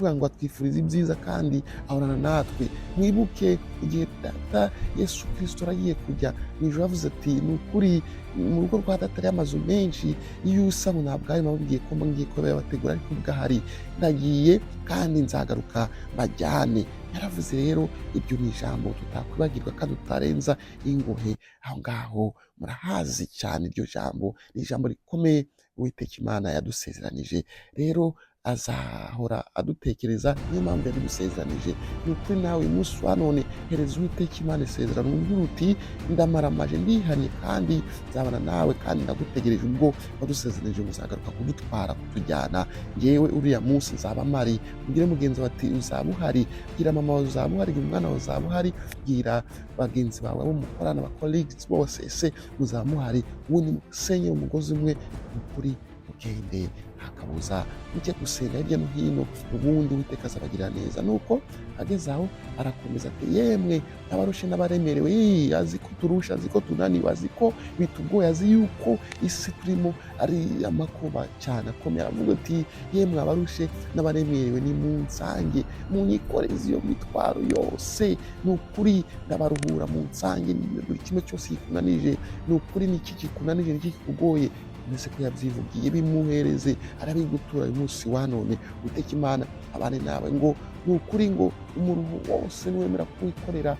Ngo atwifuriza ibyiza kandi ahorana natwe. Mwibuke igihe Data Yesu Kirisito aragiye kujya mu ijuru, yavuze ati: "Ni ukuri mu rugo rwa Data hariyo amazu menshi, iyo usa ngo ntabwo ari nababwiye ko ngiye kuba yabategura, ariko ubwo ahari ndagiye kandi nzagaruka bajyane." Yaravuze rero, ibyo ni ijambo tutakwibagirwa kandi tutarenza ingohe. Aho ngaho murahazi cyane, iryo jambo ni ijambo rikomeye Uwiteka Imana yadusezeranije. Rero azahora adutekereza, niyo mpamvu yabidusezeranije. Ni ukuri nawe uyu munsi wa none hereza Uwiteka Imana isezerano, umbwira uti: "Ndamaramaje, ndihannye, kandi nzabana nawe, kandi ndagutegereje ubwo wadusezeranije ngo uzagaruka kudutwara, kutujyana. Ngewe uriya munsi nzaba mpari." Ubwire mugenzi wawe ati: "Uzaba uhari." Bwira mama wawe: "Uzaba uhari." Bwira umwana wawe: "Uzaba uhari." Bwira bagenzi bawe, abo mukorana, aba colleagues bose: "Ese muzaba muhari?" Ubundi musenyere umugozi umwe, ukuri mugende nta kabuza, mujye gusenga hirya no hino, ubundi Uwiteka azabagirira neza. Nuko ageze aho arakomeza ati: "Yemwe abarushe n'abaremerewe." Ii, azi ko turusha, azi ko tunaniwe, azi ko bitugoye, azi yuko isi turimo ari amakuba cyane akomeye. Aravuga ati: "Yemwe abarushe n'abaremerewe, nimunsange, munyikoreze iyo mitwaro yose, ni ukuri ndabaruhura. Munsange buri kimwe cyose kikunanije. Ni ukuri, niki kikunanije? Niki kikugoye?" Mbese ko yabyivugiye, bimuhereze, arabigutura uyu munsi wa none. Uwiteka Imana abane nawe. Ngo ni ukuri, ngo umuruho wose niwemera kuwikorera,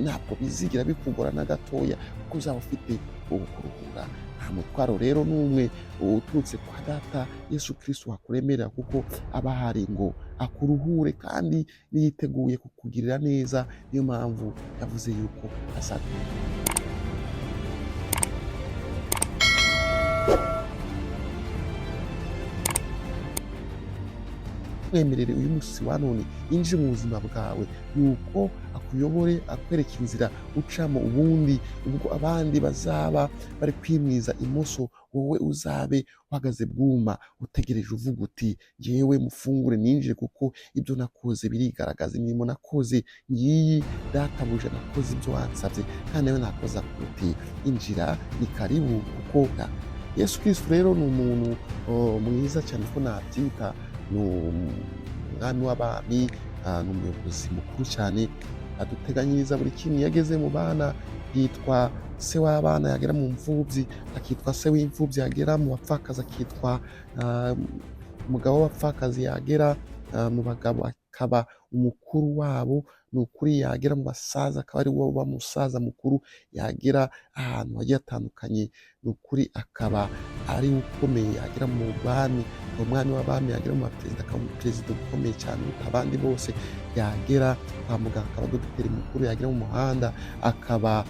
ntabwo bizigira bikugora na gatoya, kuko uzaba ufite ubukuruhura. Nta mutwaro rero n'umwe uturutse kwa Data Yesu Kristo wakuremerera, kuko aba ahari ngo akuruhure kandi niyiteguye kukugirira neza. Niyo mpamvu yavuze yuko aza. Mwemerere uyu munsi wa none yinjire mu buzima bwawe, nuko akuyobore, akwereka inzira ucamo. Ubundi ubwo abandi bazaba bari kwimwiza imoso, wowe uzabe uhagaze bwuma, utegereje, uvuga uti: "Ngewe mufungure ninjire, kuko ibyo nakoze birigaragaza, imirimo nakoze ngiyi. Databuja, nakoze ibyo wansabye." Kandi nawe nakoze uti: "Injira, ni karibu." Kuko Yesu Kristo rero ni umuntu, oh, mwiza cyane ko nabyita, ni umwami w'abami, ni umuyobozi mukuru cyane, aduteganyiriza buri kimwe. Iyo ageze mu bana yitwa se w'abana, yagera mu mfubyi akitwa se w'imfubyi, yagera mu bapfakazi akitwa umugabo w'abapfakazi, yagera mu bagabo akaba umukuru wabo. Ni ukuri, yagera mu basaza akaba ari we uba musaza mukuru, yagera ahantu hagiye hatandukanye, ni ukuri akaba ari we ukomeye, yagera mu bami akaba umwami w'abami, yagera mu baperezida akaba umuperezida ukomeye cyane uruta abandi bose, yagera kwa muganga akaba dogiteri mukuru, yagera mu muhanda akaba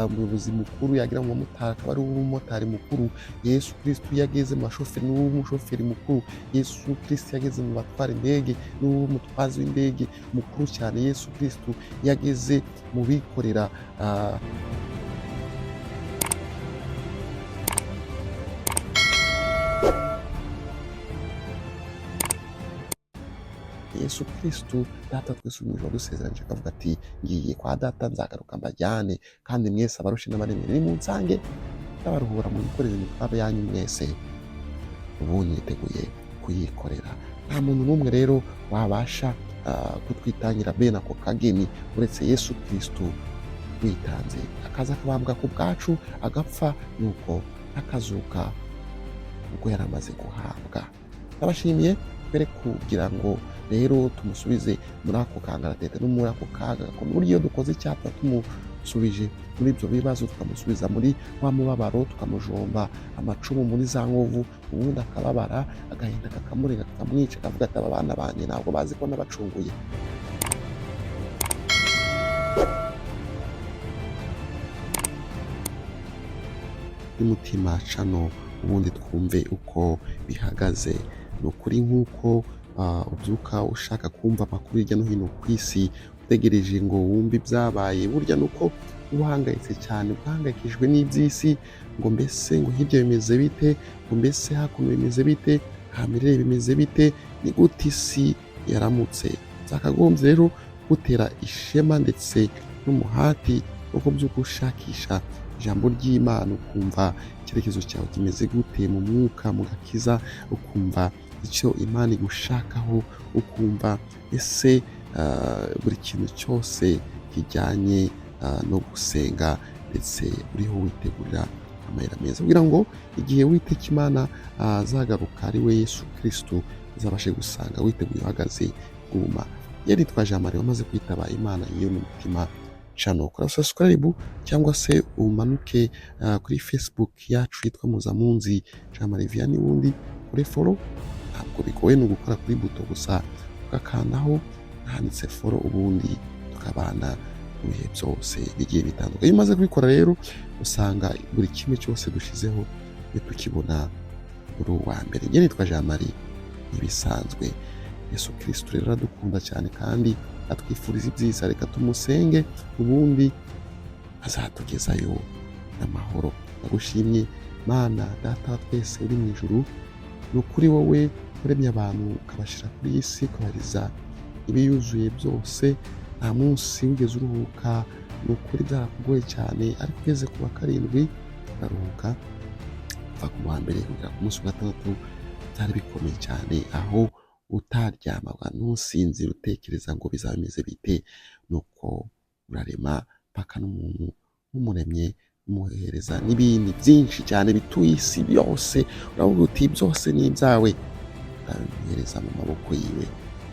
umuyobozi mukuru, yagera mu bamotari akaba ari we umumotari mukuru. Yesu Kristo iyo ageze mu bashoferi ni we umushoferi mukuru. Yesu Kristo iyo ageze mu batwara indege ni we umutwazi w'indege mukuru cyane. Yesu Kristo iyo ageze mu bikorera Yesu Kristo Data twese mu ijuru wadusezeranije akavuga ati: "Ngiye kwa Data, nzagaruka mbajyane, kandi mwese abarushe n'abaremerewe nimunsange ndabaruhura, munyikoreze imitwaro yanyu mwese." Ubu niteguye kuyikorera. Nta muntu n'umwe rero wabasha kutwitangira bene ako kageni uretse Yesu Kristo witanze, akaza akabambwa ku bwacu, agapfa, nuko akazuka ubwo yari amaze guhabwa. Ndabashimiye. Mbere kugira ngo rero tumusubize muri ako kangaratete no muri ako kaga gakomeye, burya iyo dukoze icyapa tumusubije muri ibyo bibazo, tukamusubiza muri wa mubabaro, tukamujomba amacumu muri za nkovu, ubundi akababara, agahinda kakamurega, kakamwica, akavuga ati: "Aba bana banjye ntabwo bazi ko nabacunguye." Y'umutima cano, ubundi twumve uko bihagaze. Ni ukuri, nk'uko ubyuka ushaka kumva amakuru hirya no hino ku isi, utegereje ngo wumve ibyabaye, burya ni uko uba uhangayitse cyane, uhangayikishijwe n'iby'isi, ngo mbese ngo hirya bimeze bite, ngo mbese hakuno bimeze bite, hamirere bimeze bite, ni gute isi yaramutse. Byakagombye rero gutera ishema ndetse n'umuhati wo kubyuka ushakisha ijambo ry'Imana, ukumva icyerekezo cyawe kimeze gute mu mwuka, mu gakiza, ukumva icyo Imana igushakaho, ukumva ese buri kintu cyose kijyanye no gusenga, ndetse uriho witegurira amayira meza kugira ngo igihe Uwiteka Imana azagaruka, ari we Yesu Kristo, azabashe gusanga witeguye, uhagaze bwuma. Yari Jean Marie wamaze kwitaba Imana. Iyo ni Mutima Channel. Kora subscribe cyangwa se umanuke kuri Facebook yacu yitwa Muzamunzi Jean Marie Vianney, wundi kuri follow. Ntabwo bigoye, ni ugukora kuri buto gusa ugakandaho handitse follow, ubundi tukabana mu bihe byose bigiye bitandukanye. Iyo umaze kubikora rero, usanga buri kimwe cyose dushizeho tukibona uri uwa mbere. Njye nitwa Jean Marie ntibisanzwe. Yesu Kristo rero aradukunda cyane kandi atwifuriza ibyiza. Reka tumusenge, ubundi azatugezayo n'amahoro. Ndagushimye Mana Data wa twese uri mu ijuru. Ni ukuri wowe uremye abantu, ukabashyira kuri iyi si, ukabariza ibiyuzuye byose. Nta munsi wigeze uruhuka. Ni ukuri byarakugoye cyane, ariko ugeze ku wa karindwi uraruhuka. Kuva ku wa mbere kugera ku munsi wa gatandatu byari bikomeye cyane, aho utaryamaga ntusinzire, utekereza ngo bizaba bimeze bite. Nuko urarema paka n'umuntu, nk'umuremye umuhereza n'ibindi byinshi cyane bituye isi byose. Uravuga uti: "Byose ni ibyawe", urabimuhereza mu maboko yiwe.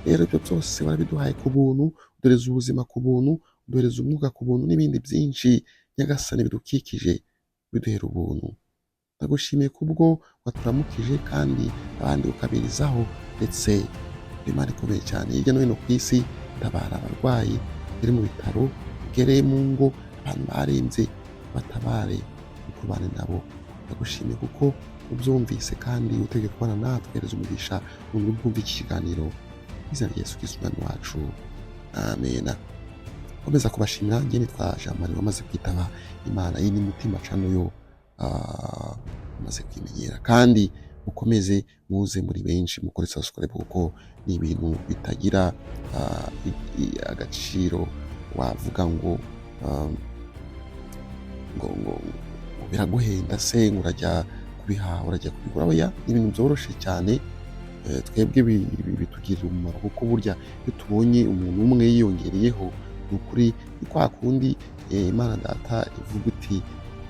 Rero ibyo byose warabiduhaye ku buntu, uduhereza ubuzima ku buntu, uduhereza umwuka ku buntu, n'ibindi byinshi Nyagasani bidukikije biduhera ubuntu. Ndagushimiye kubwo waturamukije kandi abandi ukabirizaho, ndetse Imana ikomeye cyane hirya no hino ku isi. Tabara abarwayi ugere mu bitaro, ugere mu ngo, abantu barembye batabare, ukubane nabo. Ndagushimiye kuko ubyumvise kandi utegeka kubana natwe. Hereza umugisha umuntu uri bwumve iki kiganiro mu izina rya Yesu Kristo Umwami wacu, amena. Komeza kubashimira. Njye nitwa Jean Marie wamaze kwitaba Imana. Iyi ni Mutima Channel yo umaze kwimenyera, kandi mukomeze muze muri benshi mukore subscribe, kuko ni ibintu bitagira agaciro wavuga ngo biraguhenda se, ngo urajya kubihaha, urajya kubigura. Oya, ni ibintu byoroshye cyane. Twebwe bitugirira umumaro, kuko burya iyo tubonye umuntu umwe yiyongereyeho, ni ukuri ni kwa kundi Imana Data ivuga uti: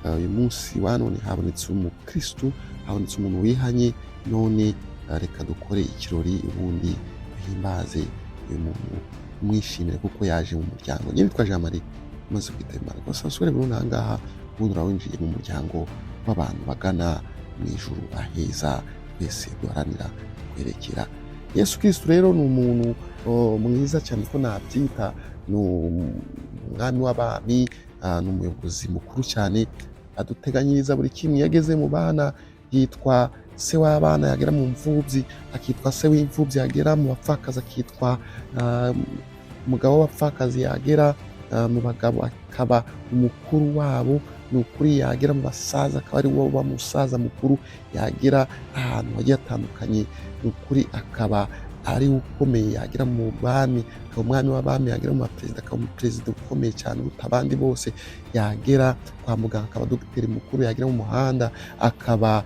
"Uyu munsi wa none habonetse umukristu, habonetse umuntu wihanye, none reka dukore ikirori, ubundi duhimbaze uyu muntu, umwishimire kuko yaje mu muryango." Nyine nitwa Jean Marie umaze kwitaba Imana. Gusa usubire burundu aha ngaha, ubundi uraba winjiye mu muryango w'abantu bagana mu ijuru aheza twese duharanira kwerekera. Yesu Kristo rero ni umuntu mwiza cyane ko nabyita, ni umwami w'abami, ni umuyobozi mukuru cyane, aduteganyiriza buri kimwe. Iyo ageze mu bana yitwa se w'abana, yagera mu mfubyi akitwa se w'imfubyi, yagera mu bapfakazi akitwa umugabo w'abapfakazi, yagera mu bagabo akaba umukuru wabo. Ni ukuri yagera mu basaza akaba ari wo musaza mukuru, yagera ahantu hagiye hatandukanye, ni ukuri akaba ari we ukomeye, yagera mu bami akaba umwami w'abami, yagera mu baperezida akaba umuperezida ukomeye cyane uruta abandi bose, yagera kwa muganga akaba dogiteri mukuru, yagera mu muhanda akaba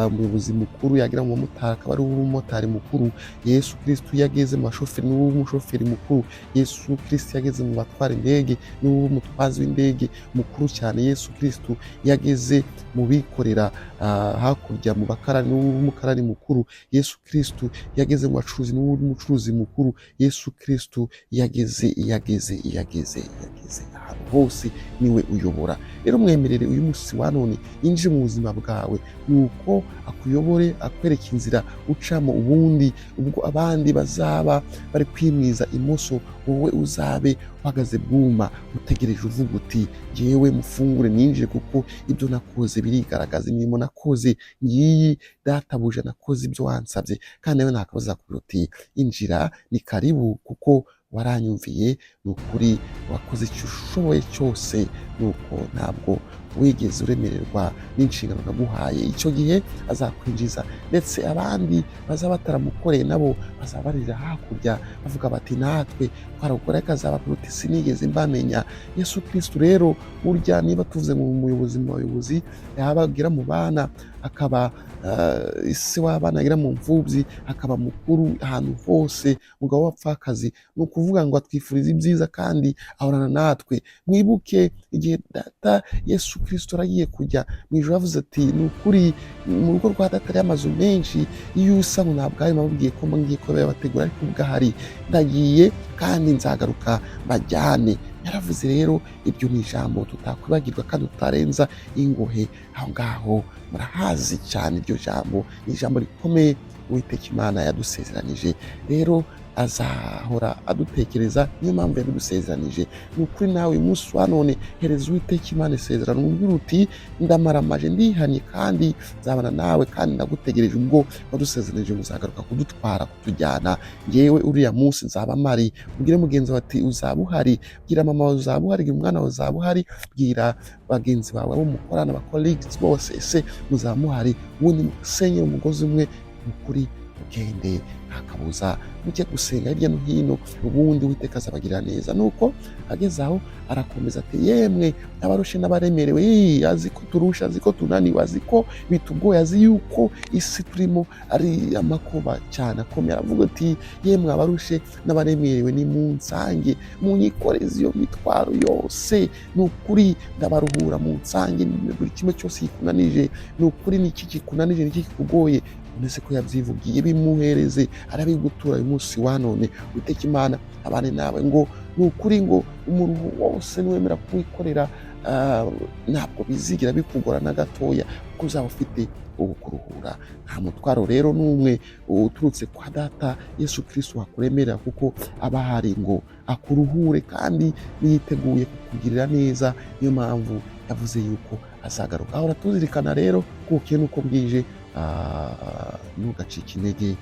umuyobozi mukuru, yagera mu bamotari akaba ari umumotari mukuru. Yesu Kristo iyo ageze mu bashoferi ni we umushoferi mukuru. Yesu Kristo iyo ageze mu batwara indege ni we umutwazi w'indege mukuru cyane. Yesu Kristo iyo ageze mu bikorera hakurya mu bakarani ni we umukarani mukuru. Yesu Kristo iyo ageze mu bacuruzi ni we umucuruzi mukuru. Yesu Kristo iyo ageze, iyo ageze, iyo ageze, iyo ageze ahantu hose niwe uyobora. Rero mwemerere uyu munsi wa none yinjire mu buzima bwawe, nuko akuyobore, akwereke inzira ucamo, ubundi ubwo abandi bazaba bari kwimwiza imoso, wowe uzabe uhagaze bwuma, utegereje, uvuga uti: "Jyewe mufungure ninjire, kuko ibyo nakoze birigaragaza, imirimo nakoze ngiyi, Databuja, nakoze ibyo wansabye." Kandi nawe ntakabuza azakubwira uti: "Injira, ni karibu, kuko waranyumviye. Ni ukuri wakoze icyo ushoboye cyose, nuko ntabwo wigeze uremererwa n'inshingano naguhaye." Icyo gihe azakwinjiza, ndetse abandi bazaba bataramukoreye nabo bazaba barira hakurya bavuga bati: "Natwe twarawukora." Ariko azababwira uti: "Sinigeze mbamenya." Yesu Kristo rero burya, niba tuvuze ngo umuyobozi mu bayobozi, yaba agera mu bana akaba ise w'abana agera mu mfubyi, akaba mukuru ahantu hose, umugabo w'abapfakazi. Ni ukuvuga ngo atwifuriza ibyiza kandi ahorana natwe. Mwibuke igihe data Yesu Kristo aragiye kujya mu ijuru, yavuze ati: "Ni ukuri mu rugo rwa data hariyo amazu menshi, iyo usa ngo ntabwo ari mababwiye ko ngiye kuba yabategura, ariko ubwo ahari ndagiye kandi nzagaruka bajyane." Yaravuze rero, iryo ni ijambo tutakwibagirwa kandi tutarenza ingohe. Aho ngaho murahazi cyane, iryo jambo ni ijambo rikomeye Uwiteka Imana yadusezeranije. Rero azahora adutekereza, niyo mpamvu yabidusezeranije. Ni ukuri nawe uyu munsi wa none hereza Uwiteka Imana isezerano, umubwire uti: "Ndamaramaje, ndihanye, kandi nzabana nawe, kandi ndagutegereje ubwo wadusezeranije muzagaruka kudutwara, kutujyana. Ngewe uriya munsi nzaba mpari." Ubwire mugenzi wawe ati: "Uzaba uhari." Bwira mama wawe: "Uzaba uhari." Bwira umwana wawe: "Uzaba uhari." Bwira bagenzi bawe, abo mukorana, aba colleagues bose: "Ese muzaba muhari?" Ubundi musenyere umugozi umwe, mu kuri mugende nta kabuza, mujye gusenga hirya no hino, ubundi Uwiteka azabagirira neza. Nuko ageze aho arakomeza ati: "Yemwe abarushe n'abaremerewe." Azi ko turusha, azi ko tunaniwe, azi ko bitugoye, azi yuko isi turimo ari amakuba cyane akomeye. Aravuga ati: "Yemwe abarushe n'abaremerewe, nimunsange, munyikoreze iyo mitwaro yose, ni ukuri ndabaruhura. Munsange buri kimwe cyose kikunanije. Ni ukuri, ni iki kikunanije? Ni iki kikugoye?" Uretse ko yabyivugiye, bimuhereze, arabigutura uyu munsi wa none. Uwiteka Imana abane nawe. Ngo ni ukuri ngo umuruho wose niwemera kuwikorera, ntabwo bizigira bikugora na gatoya, kuko uzaba ufite uwo kuruhura. Nta mutwaro rero n'umwe uturutse kwa data Yesu Kristo wakuremerera, kuko aba ahari ngo akuruhure kandi yiteguye kukugirira neza. Niyo mpamvu yavuze yuko azagaruka. Ahora tuzirikana rero ko bukeye n'uko bwije, ntugacike intege,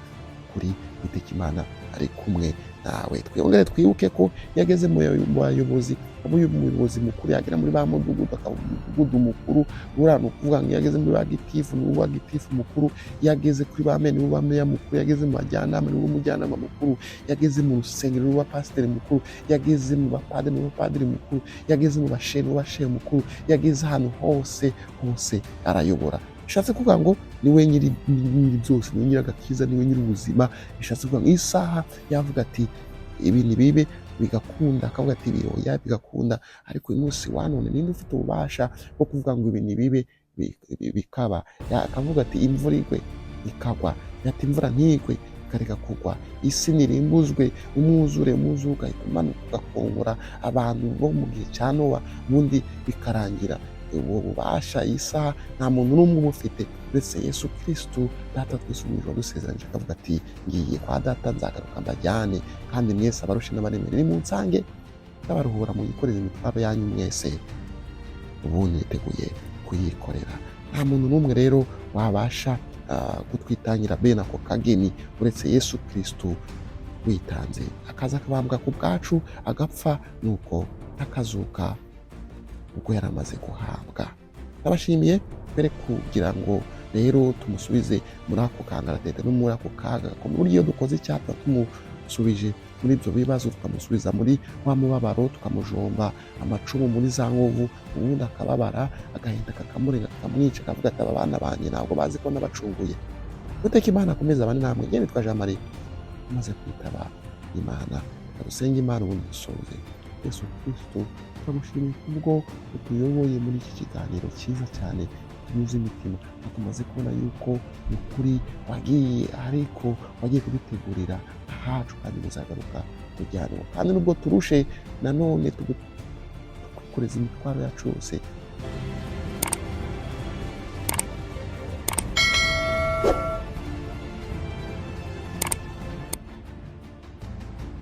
kuri Uwiteka Imana ari kumwe nawe. Twongere twibuke ko iyo ageze mu bayobozi aba umuyobozi mukuru, yagera muri ba mudugudu akaba umudugudu mukuru. Buriya ni ukuvuga ngo iyo ageze muri ba gitifu ni uwa gitifu mukuru, iyo ageze kuri ba meya ni uwa meya mukuru, iyo ageze mu bajyanama ni umujyanama mukuru, iyo ageze mu rusengero ni uwa pasiteri mukuru, iyo ageze mu bapadiri ni uwa padiri mukuru, iyo ageze mu bashehe ni uwa shehe mukuru, iyo ageze ahantu hose hose arayobora. Bishatse kuvuga ngo niwe nyiri byose, niwe nyiri agakiza, niwe nyiri ubuzima. Bishatse kuvuga ngo isaha yavuga ati: "Ibi ntibibe," bigakunda, akavuga ati: "Ibi oya," bigakunda. Ariko uyu munsi wa none ninde ufite ububasha bwo kuvuga ngo ibi ntibibe, bikaba? Akavuga ati: "Imvura igwe," ikagwa, ati: "Imvura ntigwe," ikareka kugwa. Isi nirimbuzwe, umwuzure, umwuzure ugahita umanuka ugakongora abantu bo mu gihe cya Nowa, ubundi bikarangira. Ubwo bubasha iyi saha nta muntu n'umwe ubufite uretse Yesu Kristu, Data twese mu ijuru wadusezeranyije, akavuga ati: "Ngiye kwa data, nzagaruka mbajyane, kandi mwese abarushe n'abaremereye nimunsange ndabaruhura, muyikoreze imitwaro yanyu mwese." Ubundi niteguye kuyikorera. Nta muntu n'umwe rero wabasha kutwitangira bene ako kageni uretse Yesu Kristu witanze, akaza akabambwa ku bwacu, agapfa, nuko akazuka ubwo yari amaze guhabwa. Ndabashimiye mbere kugira ngo rero tumusubize muri ako kangaratete no muri ako kaga gakomeye. Burya iyo dukoze icyaha tuba tumusubije muri ibyo bibazo, tukamusubiza muri wa mubabaro, tukamujomba amacumu muri za nkovu, ubundi akababara, agahinda kakamurenga, kakamwica, akavuga ati: "Aba bana banjye ntabwo bazi ko nabacunguye." Uwiteka Imana akomeze abane namwe. Njye nitwa Jean Marie, umaze kwitaba Imana. Reka dusenge Imana ubundi dusoze. Yesu Kristo, turagushimiye kubwo utuyoboye muri iki kiganiro cyiza cyane tunyuze imitima, aho tumaze kubona yuko ukuri wagiye, ariko wagiye kudutegurira ahacu, kandi muzagaruka kujyanwa. Kandi nubwo turushe, nanone tukwikoreza imitwaro yacu yose.